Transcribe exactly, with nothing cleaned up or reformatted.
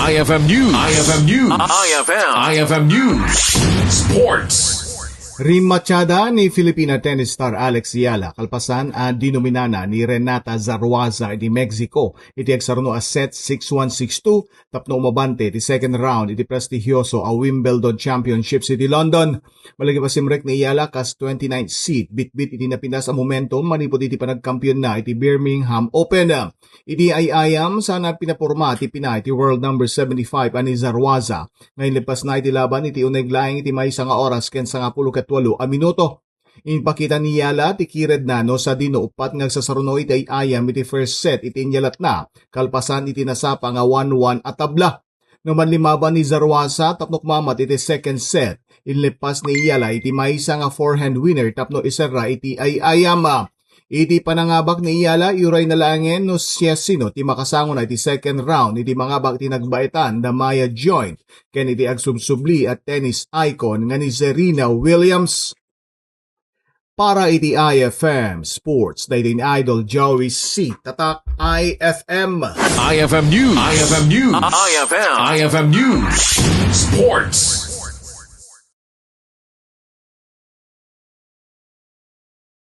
I F M News. I F M News. I F M. I F M News. Sports. Rimmatchada ni Filipina tennis star Alex Eala kalpasan a dinominana ni Renata Zarraza iti Mexico iti agsaruno a set six one six two tapno umabante iti second round iti prestigioso a Wimbledon Championships iti London. Malagip a simrek ni Eala kas twenty-ninth seed, bitbit iti napinas a momentum manipud iti panagkampionna iti Birmingham Open. Iti ay-ayam, saan a pinaporma ti pina iti world number seventy-five a ni Zarraza, nga inleppasna iti laban iti uneg laeng iti maysa nga oras ken sangapulo ket walo a minuto. Impakita ni Eala ti kiredna no sadino uppat nga agsasaruno iti ay-ayam iti first set iti inyalatna, kalpasan iti nasapa nga one one a tabla. No manlimaban ni Zarraza tapno kumamat iti second set, inleppas ni Eala iti maysa nga forehand winner tapno iserra iti ay-ayam. Iti panangabak ni Eala, uray na laengen no siasino ti makasangona iti second round iti mangabak ti nagbaetan da Maya Joint ken iti agsubsubli a tennis icon nga ni Serena Williams. Para iti I F M Sports, daydi ni Idol Joey C. Tatak, I F M. I F M News. I F M News. I F M. I F M News. Sports.